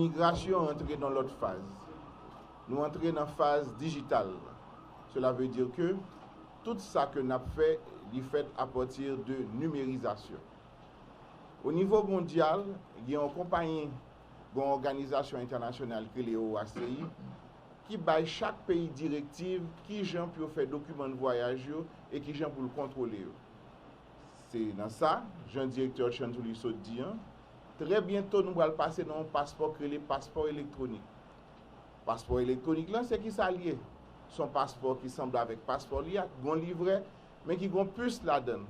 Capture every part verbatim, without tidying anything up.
Migrasyon antre nan lòt faz. Nou antre nan faz dijital. Cela veut dire que tout sa ke n ap fè, li fèt à partir de nimerizasyon. O nivo mondyal, gen yon konpayi, gen yon òganizasyon entènasyonal ki rele O A C I, ki bay chak peyi direktiv kijan pou yo fè dokiman vwayaj yo e kijan pou l kontwole yo. Se nan sa, jan direktè Chantrully sot di an, trè byento nou pral pase nan yon paspò ki rele paspò elektwonik. Paspò elektwonik lan, se ki sa l ye? Se yon paspò ki sanble avèk paspò li a, ki gon livrè, men ki gon pis ladan l.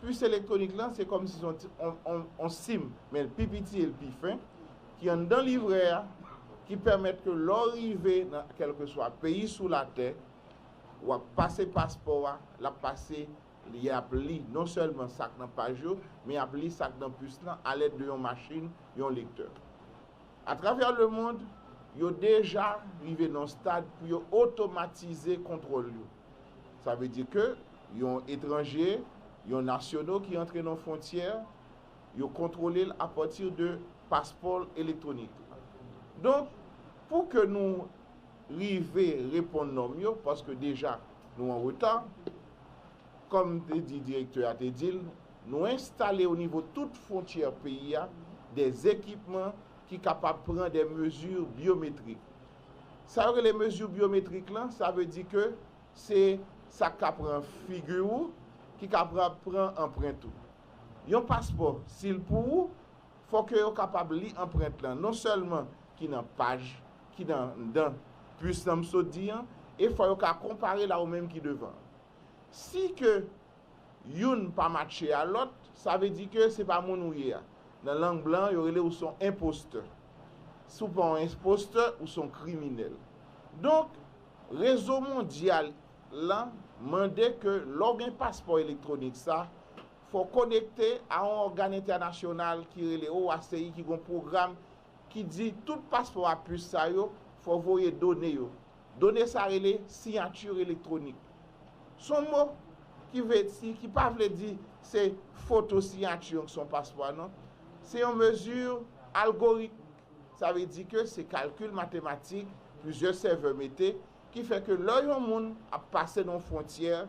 Pis elektwonik lan, se kòmsi se yon ti, on, on, on sim, men l pi piti e l pi fen, ki anndan livrè a, ki pèmèt ke lè w rive nan kèlkeswa peyi sou latè, w ap pase paspò a, l ap pase, y ap li non sèlman sa k nan paj yo, men y ap li sa k nan pis lan alèd de yon machin, yon lektè. Atravè lemonn, yo deja rive nan yon stad pou yo otomatize kontwòl yo. Sa vle di ke yon etranje, yon nasyono ki antre nan fwontyè, yo kontwole l apati de paspò elektwonik. Donk, pou ke nou rive reponn nòm yo, paske deja nou an reta, kòm te di direktè a te di l, nou enstale o nivo tout fwontyè peyi a de ekipman ki kapab pran de mezi byometrik. Sa yo rele mezi byometrik lan, sa vle di ke se sa k ka pran figi w, ki ka pran, pran anprent ou. Yon paspò, si l pou ou, fò ke yo kapab li anprent lan, non sèlman ki nan paj, ki nan, nan pis lan m sot di an, e fò yo ka konpare l a ou menm ki devan. Si ke youn pa matche a lòt, sa vle di ke se pa moun ou ye a. Nan lang blan, yo rele ou se yon enpostè. Si w pa yon enpostè, ou se yon kriminèl. Donk, rezo mondyal lan mande ke lè w gen paspò elektwonik sa, fò w konekte a yon ògàn entènasyonal ki rele O A C I, ki gen yon pwogram ki di tout paspò a pis sa yo, fò w voye done yo. Done sa rele siyati elektwonik. Se yon mo ki vle di, ki pa vle di se foto siyati yon, sou yon paspò a, non. Se yon mezi algoritm. Sa vle di ke se kalkil matematik, plizyè sèvè mete, ki fè ke lè yon moun ap pase nan yon fwontyè,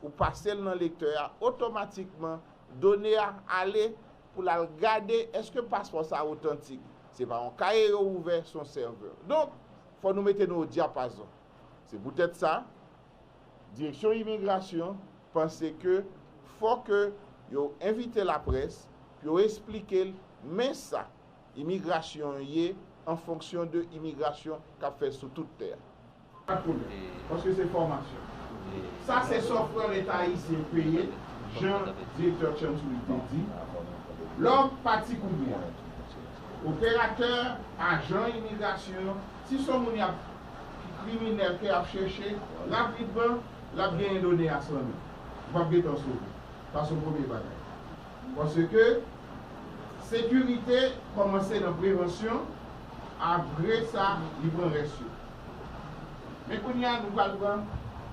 ou pase l nan lektè a, otomatikman, done a ale pou l al gade èske paspò sa a otantik. Se pa yon kaye yo ouvè, se yon sèvè. Donk, fò nou mete nou o dyapazon. Se poutèt sa, Direksyon Imigrasyon panse ke fò ke yo envite laprès pou yo esplike l men sa imigrasyon ye an fonksyon de imigrasyon k ap fèt sou tout tè a. Pa t pwoblèm, paske se fòmasyon. Sa se software Leta ayisyen peye, jan direktè Chantrully te di. Lè w pati kounye a, operatè, ajan imigrasyon, si se yon moun y ap, ki kriminèl ke y ap chèche, rapidman, l ap genyen done a san men. Ou p ap gentan sove. Sa se yon premye bagay. Paske sekirite kòmanse nan prevansyon, apre sa, li pran rès yo. Men kounye a, nou pral pran,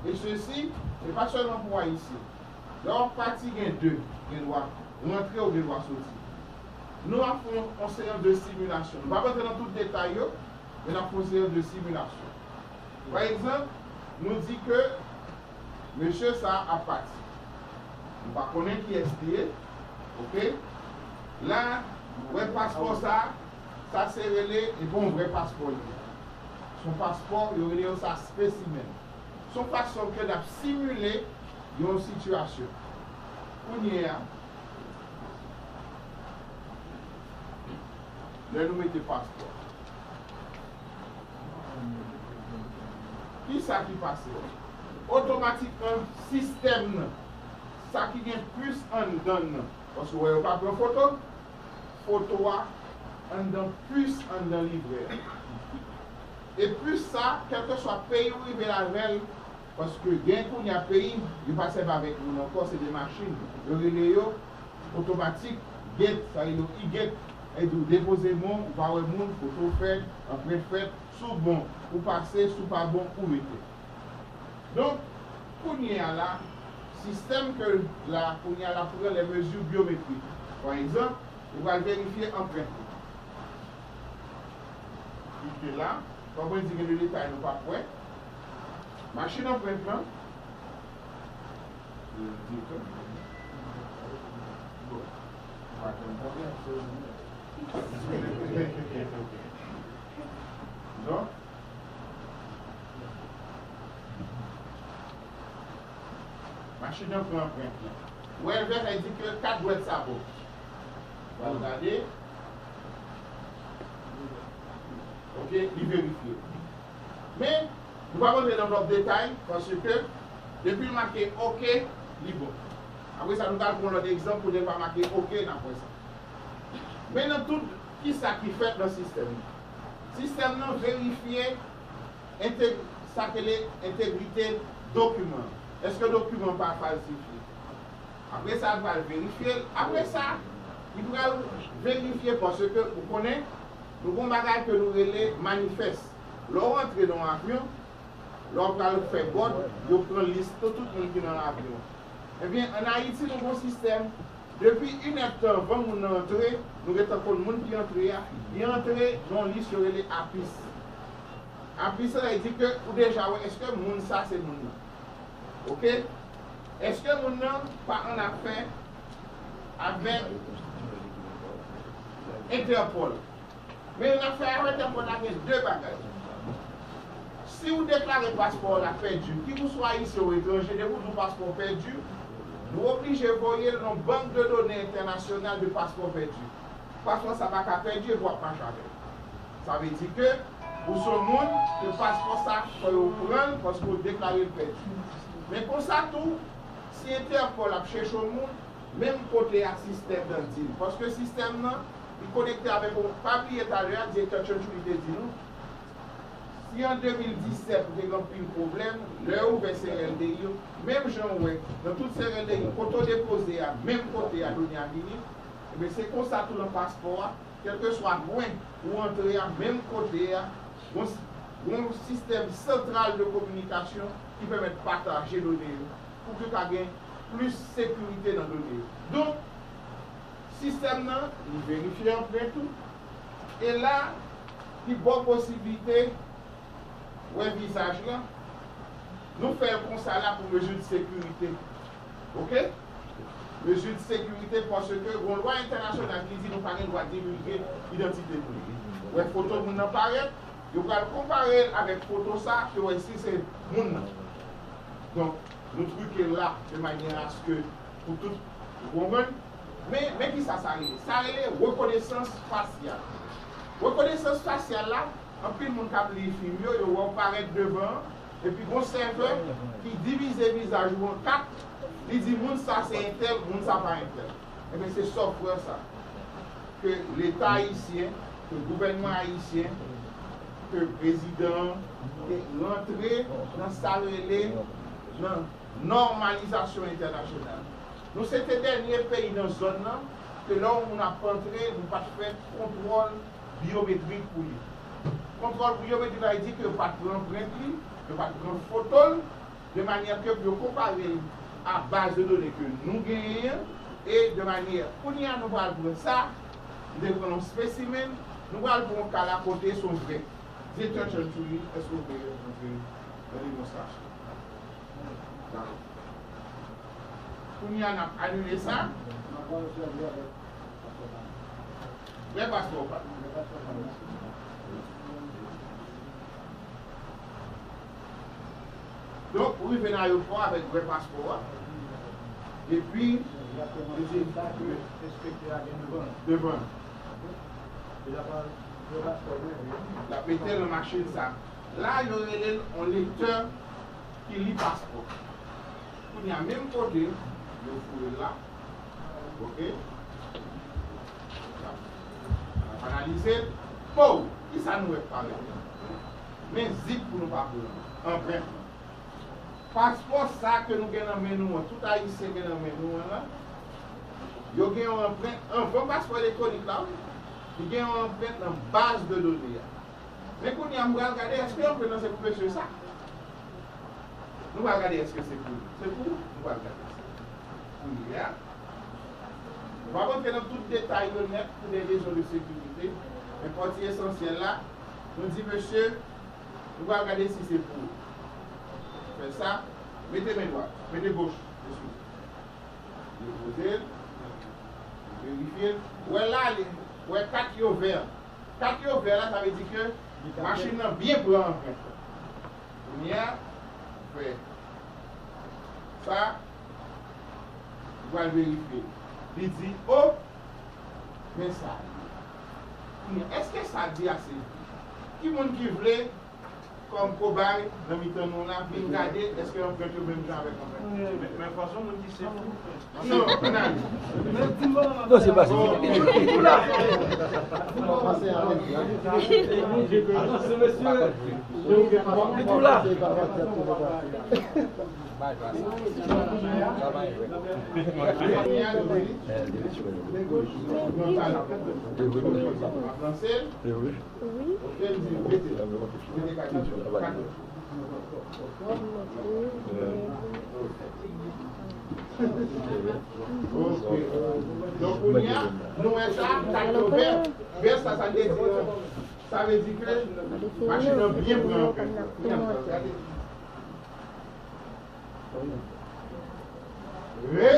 e sesi, se pa sèlman pou Ayisyen. Lè w ap pati, gen de, gen dwa rantre ou gen dwa soti. Nou ap fè yon, yon seyans de similasyon. Nou p ap rantre nan tout detay yo, men n ap fè yon seyans de similasyon. Pa egzanp, nou di ke mesye sa a ap pati. Nou pa konnen kiyès li ye, oke? La, nou wè paspò sa a, sa se rele, e pa yon vrè paspò li ye. Se yon paspò, yo rele yo sa spesimèn. Se yon fason ke n ap simile yon sitiyasyon. Kounye a, lè nou mete paspò, kisa ki pase? Otomatikman, sistèm nan, sa ki gen pis anndan l nan, paske w wè yo pa pran foto, foto a anndan pis anndan livrè a. E pis sa, kèlkeswa peyi w rive l avè l, paske gen kounye a peyi, yo pa sèvi avèk moun ankò, se de machin. Yo rele yo otomatik, gate, sa rele yo e-gate. Sa vle di w depoze bon, ou pa wè moun, foto fèt, anprent fèt, si w bon, ou pase, si w pa bon, ou rete. Donk, kounye a la, sistèm ke la, kounye a la pran lè mezi byometrik. Pa egzanp, ou pral verifye anprent ou. Ki la, kòm mwen di gen de detay nou p ap wè. Machin anprent lan. Yo di ke, bon, pa gen pwoblèm. Non? Machin nan pran anprent lan. Wè, vè sa di ke kat dwèt sa bon. W al gade. Ok, li verifye. Men, nou p ap rantre nan lòt detay, paske depi l make ok, li bon. Apre sa, nou pral pran lòt egzanp kote l pa make ok, n ap wè sa. Men nan tout, kisa ki fèt nan sistèm nan? Sistèm nan verifye enteg-, sa k rele entegrite dokiman. Èske dokiman pa falsifye? Apre sa, l pral verifye l. Apre sa, li pral verifye paske ou konnen, nou gon bagay ke nou rele manifès. Lè w rantre nan yon avyon, lè w pral fè bòd, yo pran lis tout, tout moun ki nan avyon. Ebyen, ann Ayiti, nou gon sistèm, depi inèdtan anvan moun nan antre, nou gentan konn moun ki antre a, li antre nan yon lis yo rele apis. Apis la, li di ke ou deja wè èske moun sa se moun nan. Ok? Èske moun nan pa annafè avèk Entèpòl? Men annafè avèk Entèpòl la gen de bagay. Si ou deklare paspò w la pèdi, ki ou swa ayisyen ou etranje, depi ou di w paspò w pèdi, nou oblije voye l nan bank de done entènasyonal de paspò pèdi. Paspò sa pa ka pèdi epi w ap mache avè l. Sa vle di ke ou se yon moun ke paspò sa fò yo pran l paske w deklare l pèdi. Men konsa tou, si Entèpòl ap chèche yon moun, menm kote a sistèm nan di l. Paske sistèm nan, li konekte avèk yon, pa bliye talè a, direktè Chunchuli te di nou, si an de mil disèt ou te gen anpil pwoblèm, lè yo ouvè C R L D I yo, menm jan w wè, nan tout C R L D I, kote w depoze a, menm kote a done a vini, ebyen se konsa tou nan paspò a, kèlkeswa kwen ou antre a, menm kote a, gon, gon sistèm santral de kominikasyon ki pèmèt pataje done yo, pou ke ka gen plis sekirite nan done yo. Donk, sistèm nan, li verifye anprent ou, e la, li ba w posiblite wè vizaj lan, nou fè l konsa la pou mezi de sekirite. Ok? Mezi de sekirite, paske gon lwa entènasyonal ki di nou pa gen dwa divulge idantite moun. Wè foto moun nan parèt, yo pral konpare l avèk foto sa, pou yo wè si se moun nan. Donk, nou trike l la de manyè aske pou tout, ou konprann? Men, men kisa sa rele? Sa rele rekonesans fasyal. Rekonesans fasyal la, anpil moun k ap li fim yo, yo wè w parèt devan an, epi gon sèvè ki divize vizaj ou an kat, li di moun sa se entèl, moun sa pa entèl. Ebyen, se software sa ke Leta ayisyen, ke gouvènman ayisyen, ke prezidan an te rantre nan sa rele nan nòmalizasyon entènasyonal. Nou se te dènye peyi nan zòn nan ke lè yon moun ap antre, nou pa t fè kontwòl byometrik pou li. Kontwòl byometrik la, li di ke yo pa t pran anprent li, yo pa t pran foto l, de manyè ke pou yo konpare l a baz de done ke nou genyen an, e de manyè, kounye a nou pral pran sa, nou te pran yon spesimen, nou pral pran yon ka la kote se yon vrè. Direktè Chunchuli, èske w vle rantre nan demonstrasyon? Dakò. Kounye a, n ap anile sa. Vrè paspò pa. Donk, ou rive nan ayewopò avèk vrè paspò a. Epi, devan. L ap mete l nan machin sa. La, yo rele l yon lektè ki li paspò. Kounye a, menm kote, yo foure l la. Ok? N ap analize. Pow! Kisa nou wè k parèt? Men zip pou nou pa pran anprent lan. Paspò sa ke nou gen nan men nou an, tout Ayisyen gen nan men nou an la, yo gen yon anprent, anvan paspò elektwonik la, wi, li gen yon anprent nan baz de done a. Men kounye a, m pral gade, èske anprent lan se pou mesye sa? Nou pral gade èske se pou li. Se pou ou? Nou pral gade sa. Kounye a, nou p ap rantre nan tout detay yo nèt pou de rezon de sekirite, men pati esansyèl la, Nou di, mesye, nou pral gade si se pou fè sa. Mete men dwat, mete goch desou. Depoze l, verifye l. Ou wè la, li, ou wè kat yo vè. Kat yo vè la, sa vle di ke machin nan byen pran anprent. Kounye a, ou fè sa, ou pral verifye. Li di, o, men sa. Kounye a, èske sa di ase? Ki moun ki vle kòm kobay nan mitan nou la, vin gade èske anprent yo menm jan avèk anprent. Men, men fason moun di se fou. Non, nan. Non, se pa sa. Li tou la. Li tou la. Wi. Ok. Donk, kounye a, nou wè sa, kat yo vè, vè sa, sa vle di, sa vle di ke machin nan byen pran anprent. Re,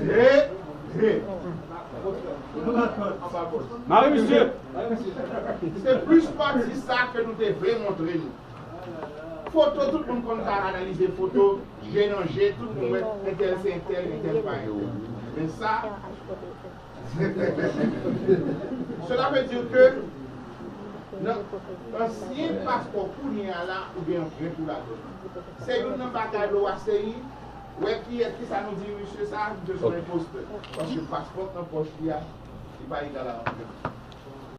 re, re. Mari misye. Se plis pati sa ke nou te vle montre nou. Foto, tout moun konn ka analize foto, je nan je, tout moun wè entèl se entèl, entèl pa entèl. Men sa, Cela veut dire que nan ansyen paspò kounye a la, ou gen anprent ou ladan. Se youn nan bagay lè w ap seri, wè kiyès, kisa nou di misye sa, misye se yon enpostè. Paske paspò nan pòch li a, li pa egal a anprent.